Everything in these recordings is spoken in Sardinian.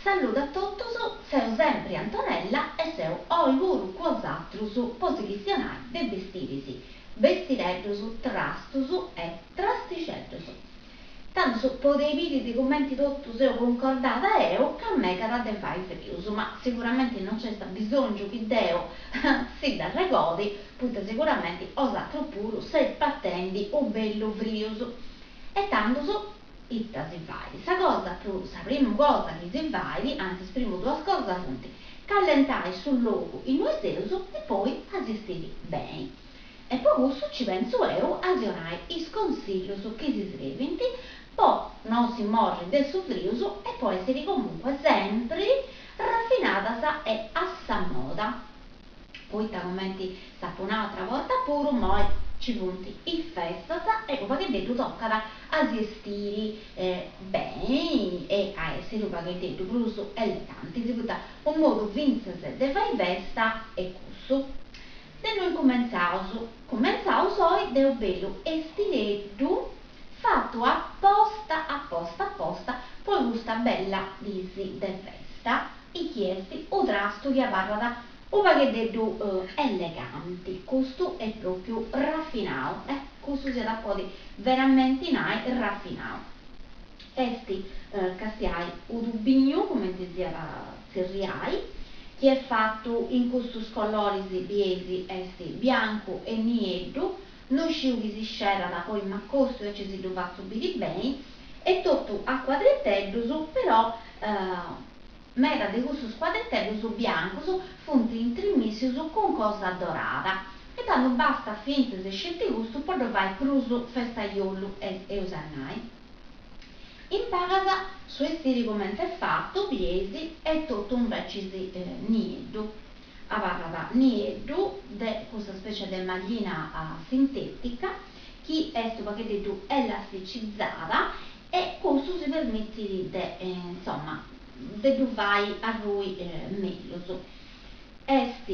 Salludu a totus, seu sempri Antonella e seu oi puru cun 'osatrus po si chistionai de bestiris, bestireddus, trastus e trastixeddus. Tandus podeis biri de cumenti totu seu cuncordada eo ca megat de fai frius, ma siguramenti no nc'est abisongiu chi deu si dd'arregodi, poita siguramenti 'osatrus puru seis patendi u' bellu frius. E tandus ita si fait? Sa cosa prus, sa primu cosa chi si fait, antzis primu duas cosas funt, callentai su logu innui seus e poi a si 'estiri beni. E po cussu ci pentzu eu a si 'onai is consillus chi si srebint po no si morri de su frius e po essiri comunque sempri rafinadas e a sa moda. Poita cumenti s'apu nau atra borta puru, immoi ci funt is festas e u' pagheddeddu tocat a si 'estiri beni e a essiri u' pagheddeddu prus elegantis, poita u' modu fintzas de fai festa est cussu. De innui incumentzaus? Cumentzaus oi de u' bellu 'estireddu fatu aposta aposta aposta po custa bella dis de festa e chi est u' trastu chi abarrat u' pagheddeddu eleganti, custu est propriu rafinau, eh custu s'iat a podi veramenti nai rafinau. Est castiai u' tubignu cumenti s'iat a tzerriai, chi est fatu in custus coloris bieis est biancu e nieddu, no sciu chi si scerat poi m'acostu e aici si ddu fatzu biri beni, est totu a cuadriteddus però meda de cussus cuadriteddus biancus funt intrimissius cun cosa dorada e tandu bastat fintzas e sceti custu po ddu fai prus festaiolu eus a nai. In pagas su 'estiri cumenti est fatu, bieis, est totu invecis nieddu. Abarrat nieddu de custa specie de maglina sintetica chi est u' pagheddeddu elasticizada e custu si permitit de insoma de ddu fai arrui mellus. Est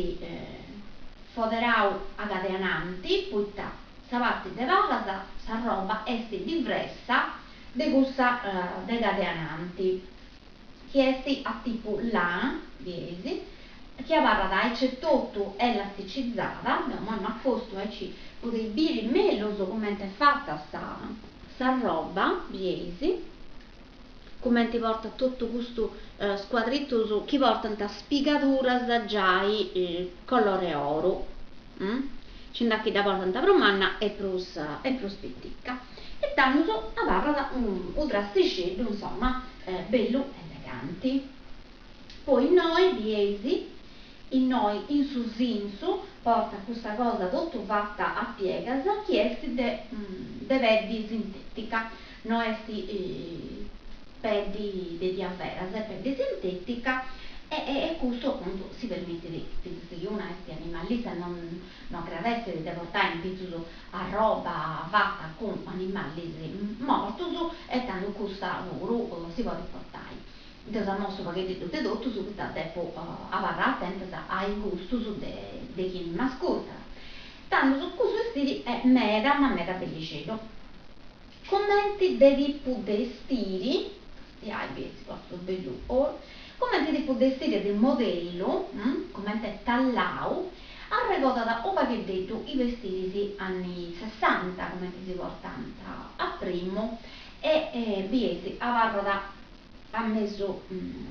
foderau a cad'e ananti poita sa parti de palas s'arroba est divressa de cussa de cad'e ananti chi est a tipu lana, bieis, chi abarrat aici etotu elasticizada, deu immoi m'acostu aici podeis biri mellus cumenti est fata sa s'arroba, bieis, cumenti portat totu custu scuadritus chi portant spigaduras giai color'e oru, nci nd'at chi dda portant prus manna e prus e prus pitica. E tandus abarrat unu trastixeddu, insoma, bellu eleganti. Poi innoi, bieis, innoi in su sintzu portat custa cosa totu fata a piegas chi est de de peddi sintetica, no est peddi de diaveras, est peddi sintetica e e custu apuntu si permitit, fintzas chi una est animalista non no agradessit de portai in pitzus arroba fata cun animalis mortus e tandu custa puru si podit portai. Deu s'ammostu u' pagheddeddu de totus poita depu abarrai atentas a is gustus de chini m'ascurtat. Tandus custu 'estiri est meda ma meda bellixeddu. Cumenti de tipu de 'estiri, castiai bieis portat unu bellu oru, cumenti tipu de 'estiri e de modellu, cumenti est tallau, arregodat u' pagheddeddu is bestiris anni sessanta cumenti si portant a primu e bieis abarrat a mesu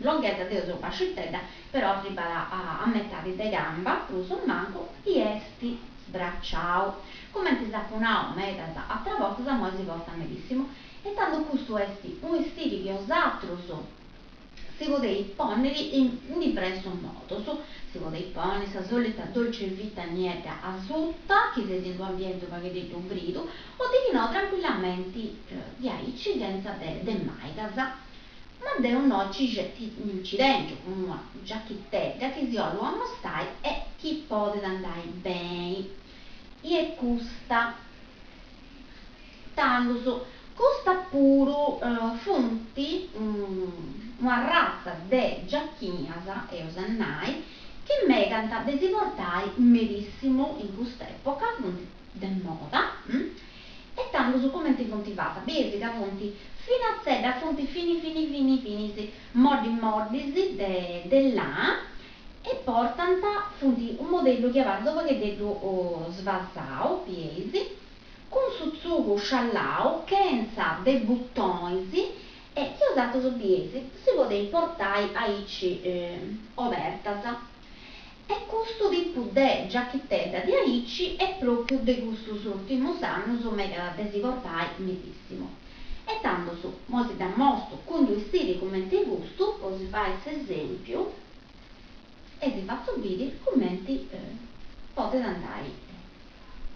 longhesa, deu seu bascitedda, però arribat a metadi de camba, prus o mancu, i est sbraciau. Cumenti s'apu nau medas atras bortas, immoi si portat medissimu. E tandu custu est unu 'estiri chi 'osatrus si podeis ponniri in diversus modus. Si podeis ponni sa solita dolce vita niedda asuta, chi seis in d'u ambienti u' pagheddeddu fridu, o dichinò trancuillamenti diaici chentza de de maigas. Ma deu innoi ci nci tengiu una giachitedda chi si 'ollu ammostai e chi podit andai beni. I est custa. Tandus, custa puru funt un'arratza de giachinas, eus a nai, chi megant de si portai medissimu in cust'epoca, funt de moda, e tandus cumenti funt fatas? Bieis ca funt Finatzeddas funt fini fini fini finis, moddi moddis de de lana e portant, funt unu modellu chi abarrat unu pagheddeddu svasau, bieis, cun su tzugu sciallau, chentza de butonis e chi 'osatrus bieis si podint portai aici obertas. E custu tipu de giachitedda de aici est pròpiu de custus ùrtimus annus megat de si portai medissimu. E tandus, moi si dd'ammostu cun d'u 'estiri cumenti custu, po si fai s'esèmpiu, e si fatzu biri cumenti podit andai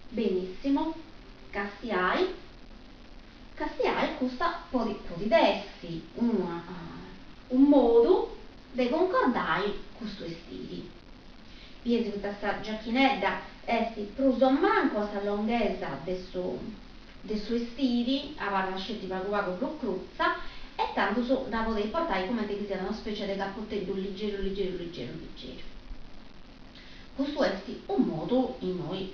benissimu. Castiai, castiai custa podit podit essi una unu modu de cuncordai custu 'estiri. Bieis poita sa giachinedda est prus o mancu a sa longhesa de su de su 'estiri, abarrat sceti pagu pagu prus crutza, e tandus dda podeis portai cumenti chi siat una specie de capoteddu ligeru ligeru ligeru ligeru. Custu est unu modu innoi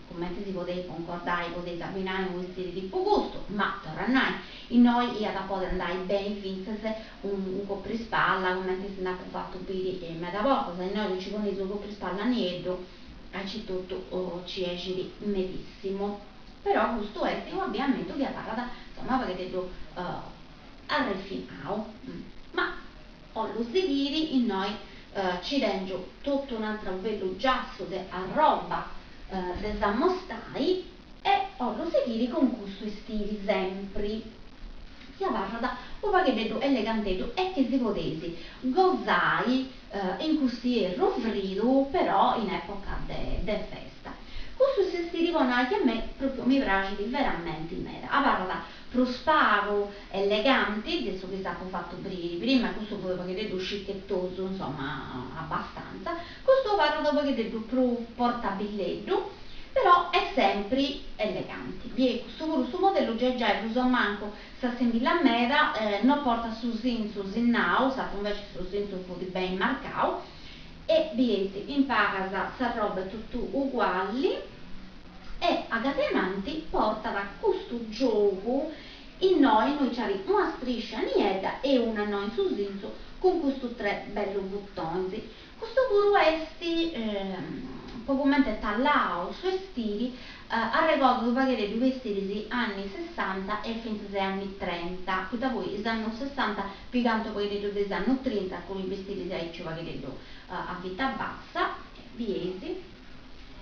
cumenti si podeis cuncordai, podeis abbinai unu 'estiri tipu custu, ma torru a nai, innoi iat a podi andai beni fintzas unu coprispalla, cumenti si nd'apu fatu biri meda bortas, innoi chi nci poneis unu coprispalla nieddu aici totu ci 'exit medissimu. Però custu est unu abbiamentu chi abarrat, insoma, unu pagheddeddu arrefinau. Ma 'ollu sighiri, innoi ci tengiu totu un'atru bellu giassu de arroba de s'ammostai e 'ollu sighiri cun custu 'estiri sempri chi abarrat unu paghededdu eleganteddu e chi si podeis gosai in cust'ierru fridu però in epoca de de festa. Custu est s'estiri po nai chi a mei propriu mi praxit veramenti meda, abarrat prus pagu eleganti de su chi s'apu fatu biri prima, custu fut unu paghededdu scichetosu, insoma, abbastanza, custu abarrat unu paghededdu prus portabilleddu, però est sempri eleganti. Biei custu puru, su modellu giai giai prus o mancu s'assimbillat meda, no portat su sintzu sinnau, s'atru invecias su sintzu fut beni marcau, e bieis in palas s'arroba est totu uguali, E agadenanti portat custu giogu innoi innui nc'at una striscia niedda e una innoi in su sintzu cun custus tres bellus butonis. Custu puru est po cumenti est tallau su 'estiri arregordat unu paghededdu is bestiris anni sessanta e fintzas e anni trenta, poita poi is annus sessanta pigant unu paghededdu de is annus trinta cun is bestiris aici unu paghededdu a vita bassa, bieis.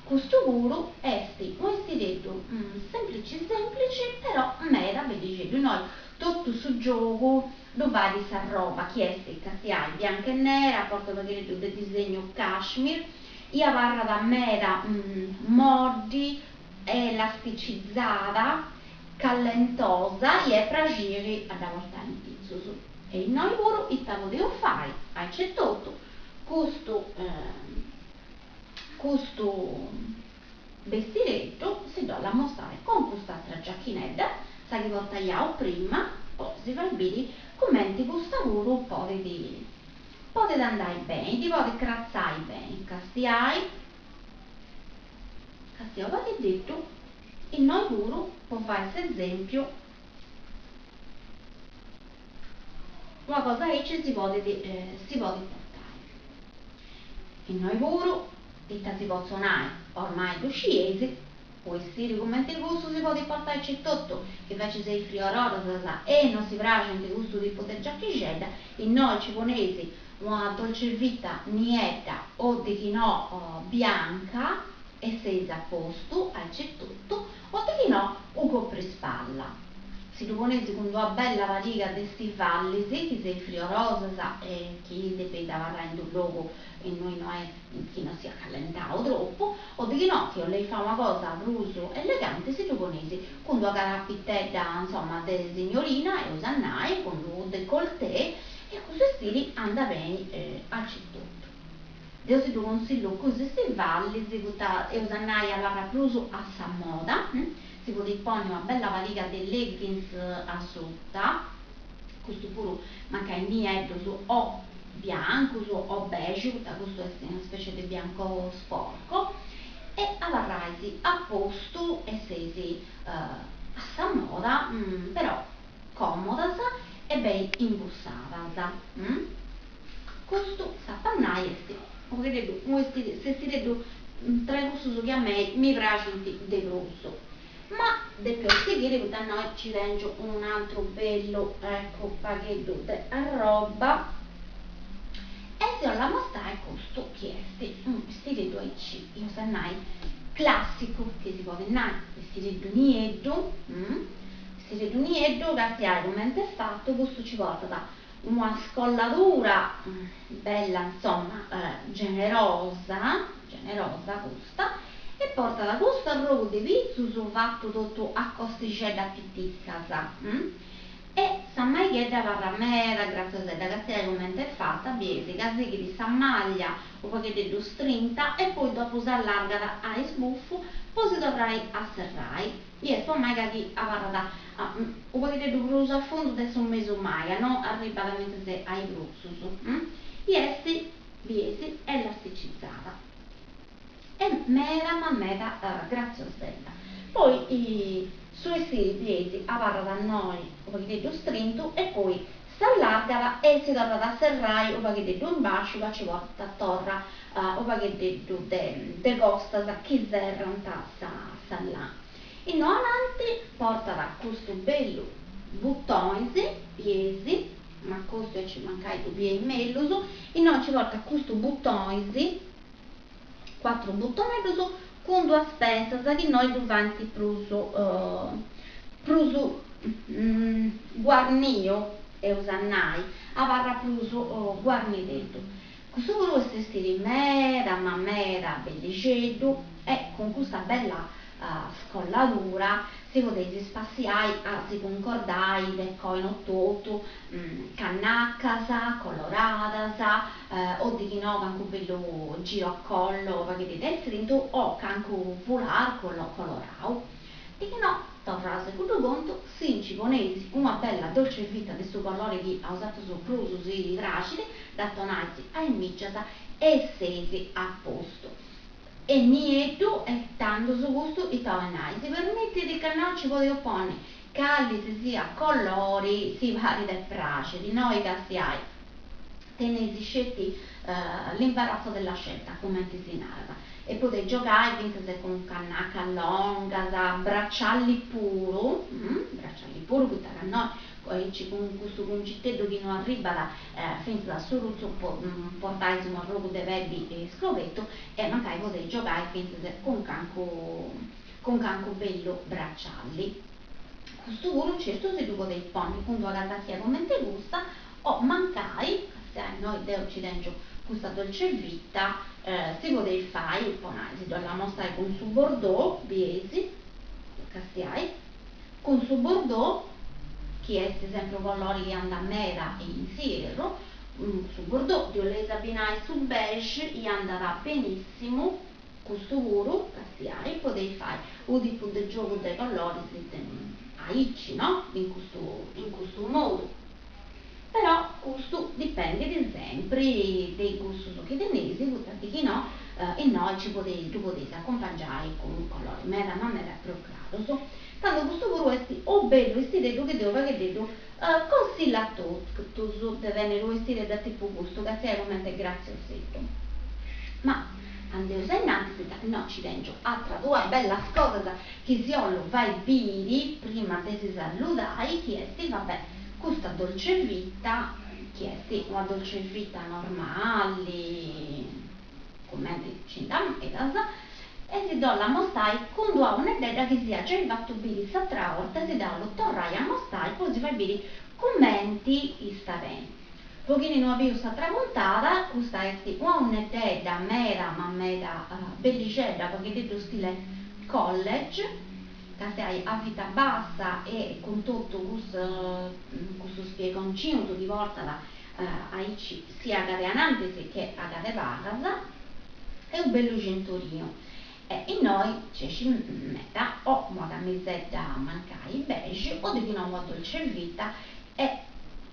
Custu puru est unu 'estireddu semplici semplici però meda bellixeddu, innoi totu su giogu ddu fait s'arroba chi est castiai bianca e nera, portat unu pagheddeddu de disegnu cashmere, i abarrat meda moddi, elasticizada, callentosa i est praxiri a dda portai in pitzus. E innoi puru ita podeus fai, aici etotu, custu Custu bestireddu si dd'ollu ammostare cun cust'atra giachinedda, sa chi portaiaus prima, po si fai biri cumenti custa puru podit podit andai beni, ddi podit cratzai beni. Castiai, castiai u' pagheddeddu, innoi puru po fai s'esempiu, una cosa aici si podit si podit portai. Innoi puru, ita si potzu nai, ormai ddu scieis, unu 'estiri cumenti custu si podit portai aici totu, chi inveci seis friorosas e no si praxint custu tipu de giachixedda, innoi ci poneis una dolce vita niedda o dichinò bianca e seis a postu, aici totu, o dichinò u' coprispalla. Si ddu poneis cun d'una bella pariga de stivallis, chi seis friorosas e chi depeis abarrai in d'unu logu innui no est chi no siat callentau tropu, o dichinò chi 'oleis fai una cosa prus eleganti si ddu poneis cun d'una carapitedda insoma de signorina, eus a nai, cun d'unu decolleté e custu 'estiri andat beni aici totu. Deu si ddu consillu cun is stivallis poita eus a nai abarrat prus a sa moda, Si podit ponni una bella pariga de leggings a suta, custu puru mancai nieddus o biancus o beige, poita custu est una specie de bianco sporco, e abarrais a postu e seis a sa moda, però. còmodas e beni imbussadas. Custu, s'apu a nai, est u' pagheddeddu unu 'estireddu tra cussus chi a mei mi praxint de prus. Ma depeus sighiri poita innoi nci tèngiu un'atru bellu, eccu, pagheddu de arroba e si 'ollu amostai custu chi est unu bestireddu aici, eus a nai, classicu, chi si podit nai, bestireddu nieddu, bestireddu nieddu, castiai cumenti est fatu, custu nci portat una scolladura bella insoma generosa, generosa custa, e portat custu arrogu de pitzus fatu totu a costixeddas piticas e sa maighedda abarrat meda gratziosedda, castiai cumenti est fata, bieis ca sighit sa maglia u' pagheddeddu strinta e poi dopu s'allargat a isbufu po si torrai a serrai. I est una maiga chi abarrat u' paghededdu prus a fundu de su mesu maiga, no arribat fintzas a i brutzus, i est, bieis, elasticizada e meda ma meda gratziosedda. Poi su 'estiri, bieis, abarrat innoi u' paghededdu strintu e poi s'allargat e si torrat a serrai u' paghededdu in basciu ca ci portat torra u' paghededdu de costas chi serrant sa sa lana. Innoi ananti portat custu bellu butonis, bieis, m'acostu aici mancai ddu bieis mellus, innoi nci portat custu butonis, cuatru butoneddus cun duas pensas chi innoi ddu faint prus prus guarniu, eus a nai, abarrat prus guarnideddu. Custu puru est 'estiri meda ma meda bellixeddu e cun custa bella scolladura si podeis ispassiai a si cuncordai de coino totu, cannacas coloradas o dighinò cancu bellu girocollo paghededdu istrintu o cancu foulard colorau. Dighinò torraus a cuddu contu, si nci poneis una bella dolce vita de su colori chi a osatrus prus si praxit, dda donais a is mìgias e seis a postu. Est nieddu e tandus custu ita 'olit nai, si permitit ca innoi nci podeus ponni cali si siat colori si parit e praxit, innoi castiai teneis sceti l'imbarazzo della scelta cumenti si narat e podeis giogai fintzas cun cannacas longas, braccialli puru, braccialli puru poita ca innoi Aici cun custu cunciteddu chi no arribat fintzas a su rutzu portais unu arrogu de peddi scrobetu e mancai podeis giogai fintzas cun cancu cun cancu bellu braccialli. Custu puru certu si ddu podeis ponni cun d'una casachia cumenti custa o mancai, castiai innoi deu nci tengiu custa dolce vita, si podeis fai, po nai, si ddu 'ollu amostai cun su bordeaux, bieis, castiai. Cun su bordeaux, chi est sempri unu colori chi andat meda in s'ierru, su bordeaux ddi 'oleis abbinai su beige i andat benissimu, custu puru, castiai, podeis fai unu tipu de giogu de coloris aici, no, in custu in custu modu. Però custu dipendit sempri de is gustus chi teneis, poita dighinò innoi ci podeis ddu podeis acumpangiai cun coloris meda ma meda prus crarus. Tando custu puru est u' bellu 'estireddu chi deu u' pagheddeddu consillu a totus de tenni unu 'estireddu a tipu custu, castiai cumenti est gratzioseddu. Ma andeus a innantis poita innoi nci tengiu atras duas bellas cosas chi si 'ollu fai biri prima de si saludai, chi est, va bè, Custa dolce vita, chi est una dolce vita normali, cumenti nci nd'at medas, e si dd'ollu amostai cun d'una 'unneddedda chi s'ia giai fatu biri s'atra 'orta e si dda 'ollu torrai a amostai po si fai biri cumenti istat beni. Po chini no at biu s'atra puntada, custa est una 'unneddedda meda ma meda bellixedda, u' pagheddeddu stile college, Castiai a vita bassa e cun totu custus piegoncinus chi portat aici sia a cad'e anantis che a cad'e palas e unu bellu cinturinu. E innoi nc'est meda o una camisedda mancai beige o deghinò una dolce vita e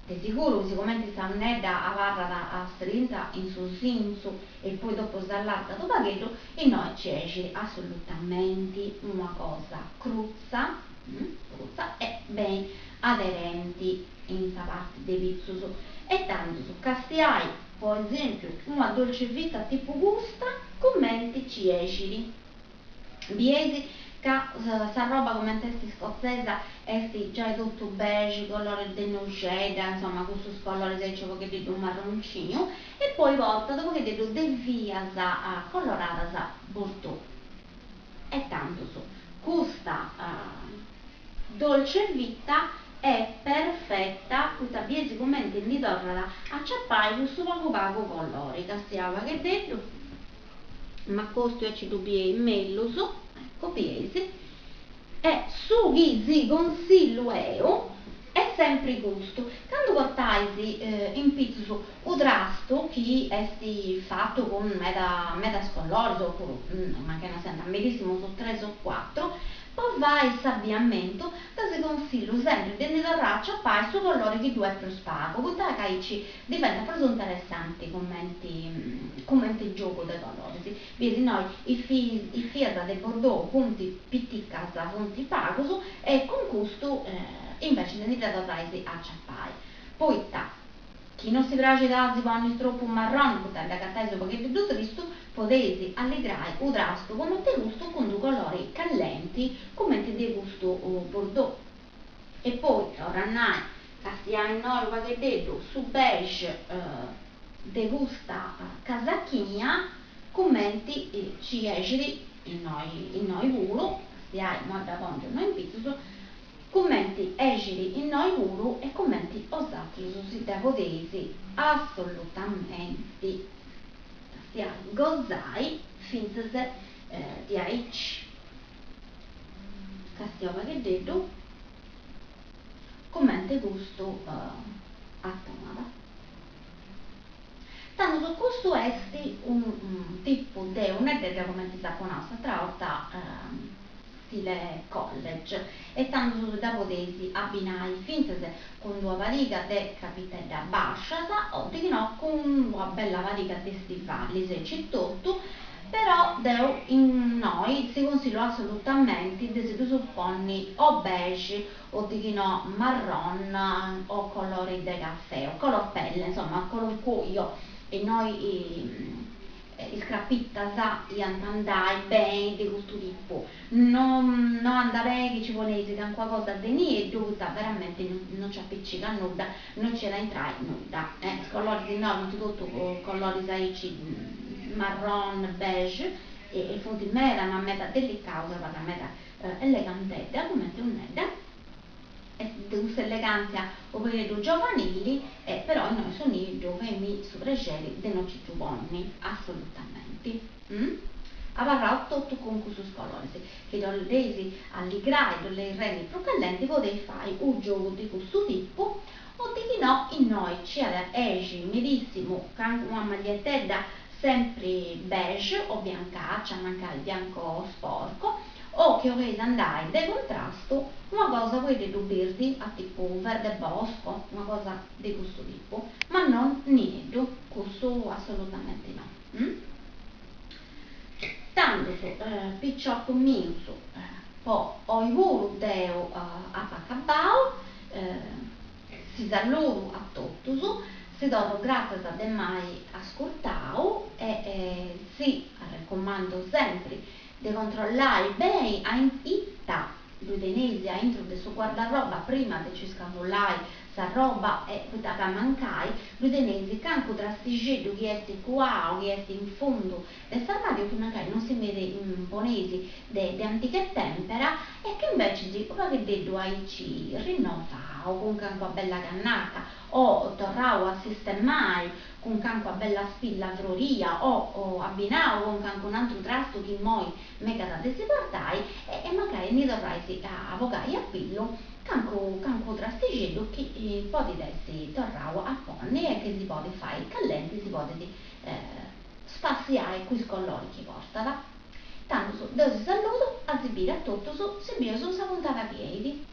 de siguru sigumenti sa 'unnedda abarrat strinta in su sintzu e poi dopu s'allargat u' pagheddu, innoi nci 'essit assolutamenti una cosa crutza. Custa est beni aderenti in sa parti de pitzus. E tandus, castiai, po esempiu, una dolce vita tipu custa, cumenti ci 'exit. Bieis ca s'arroba cumenti est scotzesa est giai totu beige, colori de nuxedda, insoma cussus coloris aici u' pagheddeddu marroncinu, e poi portat u' pagheddeddu de vias coloradas bordeaux. E tandus, custa dolce vita est perfeta, poita bieis cumenti ndi torrat a aciapai custu pagu pagu colori, castiai u' pagheddeddu, m'acostu aici ddu bieis mellus, eccu bieis, e su chi si consillu 'eu Est sempri custu. Candu portais in pitzus u' trastu chi est fatu cun meda medas colloris opuru mancai no siant medissimus tres o cuatru, po fai s'abiamentu deu si consillu sempri de ndi torrai a aciapai su collori chi ddu est prus pagu, poita ca aici diventat prus interessanti cumenti cumenti giogu de colloris. Bieis innoi is fias de bordeaux funt piticas, funt pagus e cun custu invecias ndi dda torrais a aciapai. Poita chi no si praxit a si ponni tropu marroni poita dd'agatais u' pagheddu tristu, podeis alligrai u' trastu cumenti custu cun d'u colori callenti cumenti de custu bordeaux. E poi, torru a nai, castiai innoi u' pagheddeddu su beige de custa casachina cumenti ci 'exit innoi innoi puru, castiai immoi dda pòngiu innoi in pitzus, cumenti 'exit innoi puru e cumenti 'osatrus si dda podeis assolutamenti, castiai, gosai fintzas diaici. Castia u' pagheddeddu cumenti custu atonat. Tandus custu est unu tipu de 'uneddedda cumenti s'apu nau s'atra 'orta stile college e tandus dda podeis abbinai fintzas cun d'una pariga de crapiteddas bascias o dighinò cun una bella pariga de stivalis aici totu Però deu innoi si consillu assolutamenti de si ddus ponni o beige o dighinò marron o colori de cafè o color pelle, insoma color cuoio, innoi is crapitas iant andai beni de custu tipu, no no andat beni chi ci poneis calincuna cosa de nieddu poita veramenti no ci apicigat nudda, no ci at a intrai nudda, is coloris innoi funt totu coloris aici marron, beige e funt meda ma meda delicaus, abarrat meda elegantedda cumenti 'unnedda, est de cussa elegantzia u' pagheddu giovanili e però innoi su nieddu feimì su prexeri de no ci ddu ponni assolutamenti. Abarraus totu cun cussus coloris, chi dd'olleis alligrai, dd'olleis rendi prus callenti podeis fai u' giogu de custu tipu o dighinò innoi ci at a essi medissimu una magliettedda sempri beige o biancaccia, mancai bianco sporco, o chi 'oleis andai de cuntrastu una cosa u' pagheddu birdi a tipu verde bosco, una cosa de custu tipu, ma non nieddu, cussu assolutamenti no. Tandus, piciocus mius, po oi puru deu apu acabau, si salludu a totus, si torru gràtzias de m'ai ascurtau e si arrecumandu sempri de controllai beni a ita ddui teneis aintru de su guardarroba prima de ci scavullai s'arroba e poita ca mancai ddui teneis cancu trastixeddu chi est cuau, chi est in fundu de s'armadiu chi mancai non si poneis de de antiga tempera e chi imbecis u' pagheddeddu aici rinnovau cun cancua bella cannaca o torrau a sistemai cun cancua bella spilla froria o abbinau cun cancun'antru trastu chi immoi megat de si portai e mancai ndi torrais a bogai a pillu cancu cancu trastixeddu chi podit essi torrau a ponni e chi si podit fai callenti si podit spassiai cun is colloris chi portat. Tandus deu si salludu, a si biri a totus, si bieus in sa puntada chi 'enit.